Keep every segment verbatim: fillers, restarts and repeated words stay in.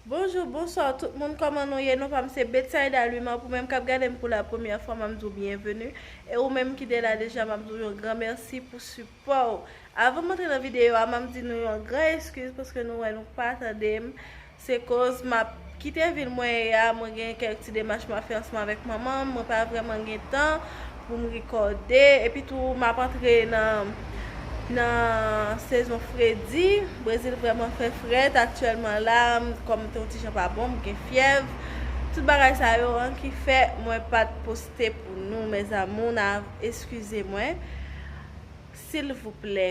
Bonjou, bonswa tout moun, kòman nou ye? Non pa m se Betsaida Louimar, pou menm k ap gade m pou la premyè fwa, m ap di w byenveni. E ou menm ki te la deja, m ap di w yon gran mèsi pou sipò w. Avan m antre nan videyo a, m ap di nou yon gran eskiz paske nou wè nou pa tande m. Se koz m ap kite vil mwen ye a, mwen gen kèk ti demach m ap fè ansanm avèk manman m, mwen pa vrèman gen tan pou m rekòde. Epi tou, m ap antre nan, nan sezon fredi. Brezil vrèman fè frèt aktyèlman la, kòm m te yon ti jan pa bon, m gen fyèv. Tout bagay sa yo an ki fè mwen pa t poste pou nou, mes amours, n a eskize mwen, silvouplè.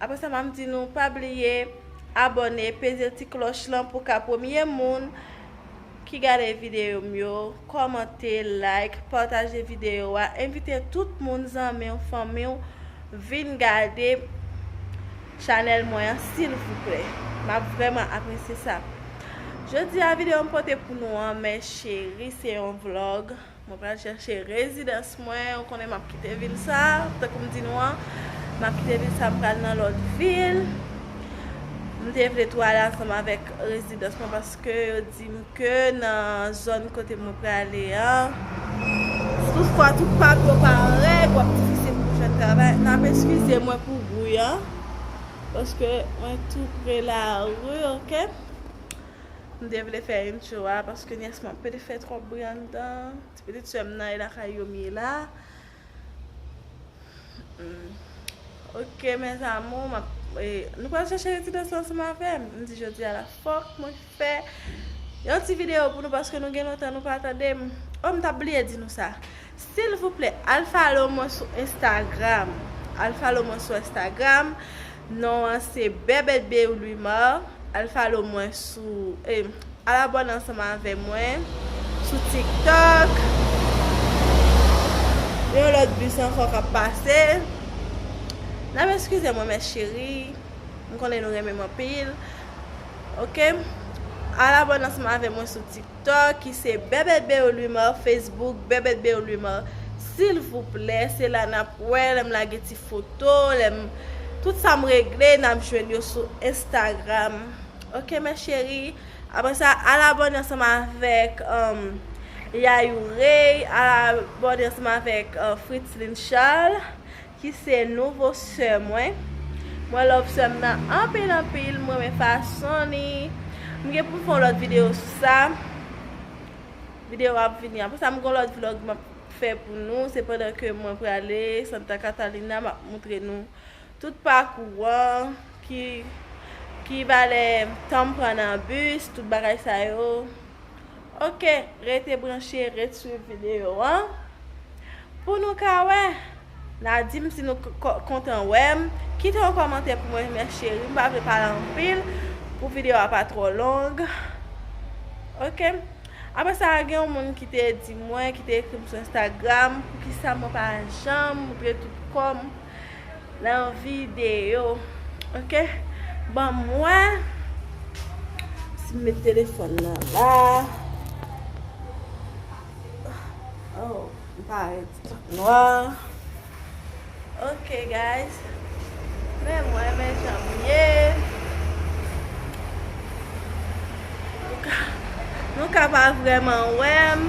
Apre sa, m ap di nou, pa bliye abòne, peze ti klòch lan pou ka premye moun ki gade videyo m yo, kòmante, like, pataje videyo a, envite tout moun, zanmi w, fanmi w, vin gade chanèl mwen an, silvouplè. M ap vrèman apresye sa. Jodi a, videyo m pote pou nou an, mes chéries, se yon vlog. Mwen pral chèche rezidans mwen. Ou konnen m ap kite vil sa, tankou m di nou an, m ap kite vil sa, m pral nan lòt vil. M te vle tou ale ansanm avèk rezidans mwen paske yo di m ke nan zòn kote mwen prale an, si toutfwa tout papye w pa an règ, w ap difisil pou jwenn travay. N ap eskize mwen pou bri an, paske mwen tou pre lari, oke? M te vle fè intro a, paske nyès mwen pa t fè twòp bri anndan. Ti pitit sè m nan, e lakay yo m ye la. Hmm. Oke, mes amours, m ap, e, nou pral chèche rezidans ansanm avè m. M di jodi a la, fòk mwen fè yon ti videyo pou nou, paske nou gen lontan nou pa tande m. Oh, m t ap bliye di nou sa. Silvouplè, al follow mwen sou Instagram. Al follow mwen sou Instagram. Non an se Bebet Beoulumar. Al follow mwen sou, eh, al abòne ansanm avè mwen sou TikTok. Yon lòt bis ankò k ap pase. N ap eskize mwen, mes chéries. M konnen nou renmen m anpil. Oke? Al abòne ansanm avè mwen sou TikTok, ki se Bebet Beoulumar, Facebook, Bebet Beoulumar. Silvouplè, se la n ap wè, lè m lage ti foto, lè m, tout sa m regle, n ap jwenn yo sou Instagram. Oke, mes chéries? Apre sa, al abòne ansanm avèk, um, Yayou Ray, al abòne ansanm avèk, uh, Fritzline Charles, ki se nouvo sè mwen. Mwen love sè m nan anpil, anpil. Mwen renmen fason li. M gen pou m fè yon lòt videyo sou sa. Videyo ap vini. Apre sa, m gen yon lòt vlog m ap fè pou nou. Se pandan ke mwen prale Santa Catalina, m ap moutre nou tout pakou an, ki, ki valè tan m pran nan bis, tout bagay sa yo. Oke, rete branche, ret swiv videyo an. Pou nou ka wè, n a di m si nou k-, k-, kontan wè m. Kite yon kòmantè pou mwen, mes chéries. M pa vle pale anpil pou videyo a pa twò long. Oke? Apre sa, gen yon moun ki te di mwen, ki te ekri m sou Instagram, poukisa mwen pa janm moutre tout kò m nan videyo. Oke? Ban m wè si m met telefòn nan la. Oh, m parèt nwa. Oke, guys. Men mwen, men jan m ye. Nou ka, nou ka pa vrèman wè m.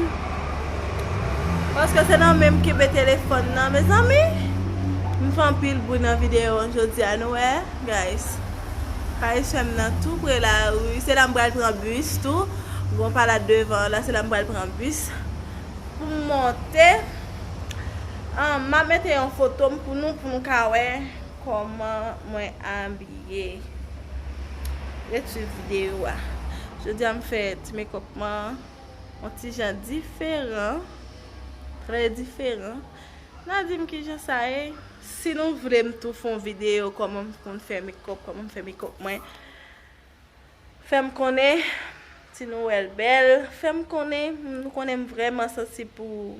Paske se nan men m kenbe telefòn nan, mezanmi. M fè anpil bri nan videyo an jodi a, nou wè, guys. Kay sè m nan tou pre lari. Se la m pral pran bis tou. Gon palad devan an la, se la m pral pran bis pou m monte. Ah, m ap mete yon foto m pou nou, pou nou ka wè kòman mwen abiye. Ret swiv videyo a. Jodi a m fè ti makeup mwen yon ti jan diferan. Trè diferan. N a di m kijan sa ye. Si nou vle m tou fè yon videyo kòman m konn fè makeup, kòman m fè makeup mwen, fè m konnen si nou wè l bèl. Fè m konnen, nou konnen m vrèman sansib pou,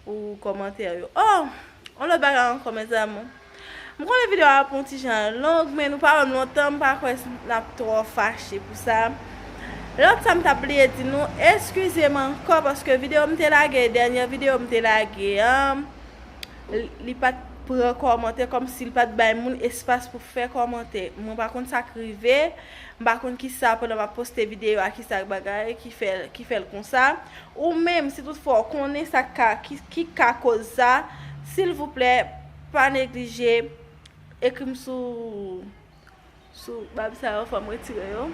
pou kòmantè yo. Oh! Yon lòt bagay ankò, mes amours. M konnen videyo a ap yon ti jan long, men nou pa wè m lontan, m pa kwè n ap twò fache pou sa. Lòt sa m t ap bliye di nou, eskize m ankò, paske videyo m te lage, dènye videyo m te lage an, li, li pa t pran kòmantè, kòmsi l pa t bay moun espas pou fè kòmantè. Mwen pa konn sa k rive, m pa konn kisa pandan m ap poste videyo a, kisa k bagay ki fè, ki fè l konsa. Ou menm, si toutfwa w konnen sa k ka, ki, ki ka koz sa, silvouplè, pa neglije ekri m sou, sou bab sa yo, fò m retire yo.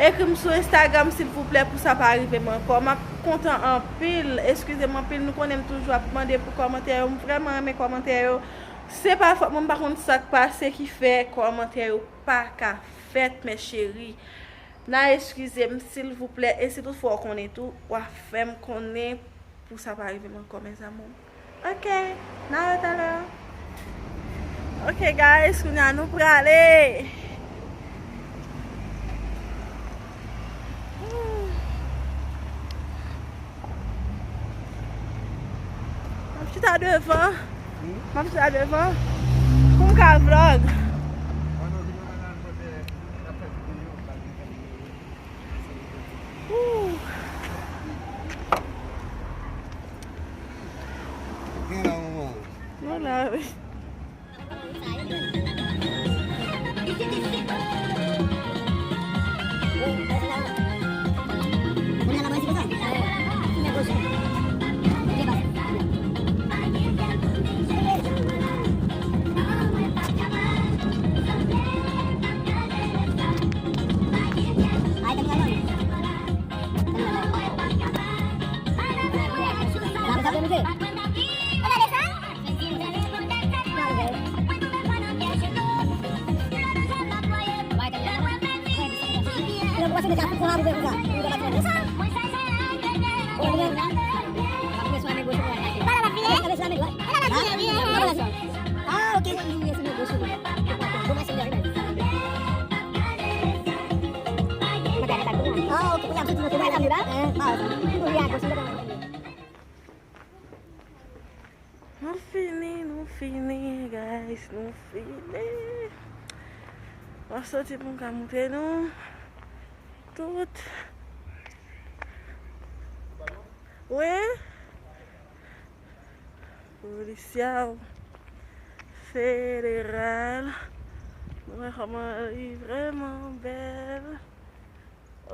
Ekri m sou Instagram, silvouplè, pou sa pa rive m ankò. M ap kontan anpil. Eskize m anpil, nou konnen m toujou ap mande pou kòmantè yo. M vrèman renmen kòmantè yo. Se pa fòt mwen, m pa konn sa k pase ki fè kòmantè yo pa ka fèt, mes chéries. N a eskize m, silvouplè. E si toutfwa w konnen tou, w a fè m konnen pou sa pa rive m ankò, mes amours. Ok, n a wè talè. Ok, guys, kounye a nou prale. M ap chita devan. M ap chita devan. Pou m ka vlog. Ooh. Gen la, manman. Nou la, wi. Ah, ok. Ah, ok. Kounye a m soti nan travay la. Nou fini, nou fini, guys, nou fini. M ap soti pou m ka montre nou tout. Wi. Policial Fédéral. Nou wè kòman li vrèman bèl.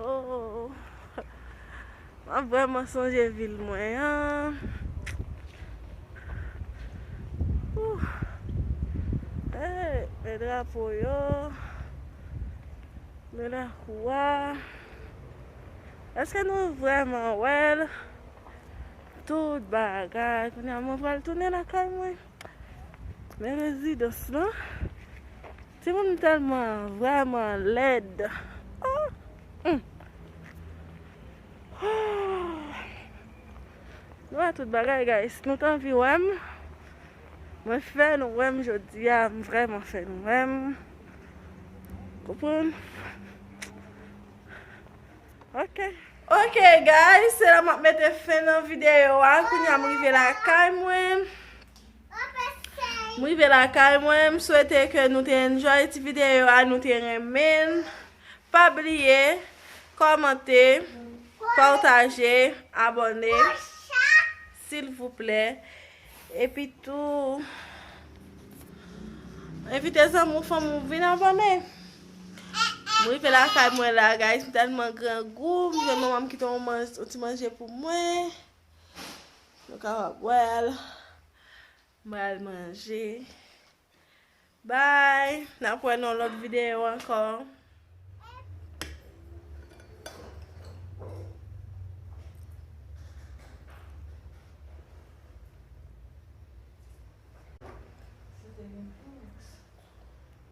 Oh. M ap vrèman sonje vil mwen an. Ouh. Hey, men drapo yo. Men lakou a. Èske nou vrèman wè l? Tout bagay. Kounye a mwen pral tounen lakay mwen. Men rezidans lan. Timoun tèlman vrèman lèd. Oh! Mm. Oh! Nou wè tout bagay, guys. Nou t anvi wè m. Mwen fè nou wè m jodi a. M vrèman fè nou wè m. Konprann? Ok. Ok, guys, se la m ap mete fen nan videyo a. Kounye a m rive lakay mwen. M rive lakay mwen. M swete ke nou te enjoy ti videyo a, nou te renmen l. Pa bliye kòmante, pataje, abòne, silvouplè. Epi tou, envite zanmi w, fanmi w vin abòne. M rive lakay mwen la, guys, m tèlman grangou, m jwenn manman m kite yon manj-, yon ti manje pou mwen. Nou kapab wè l. M al manje. Bye! N ap wè nan lòt videyo ankò.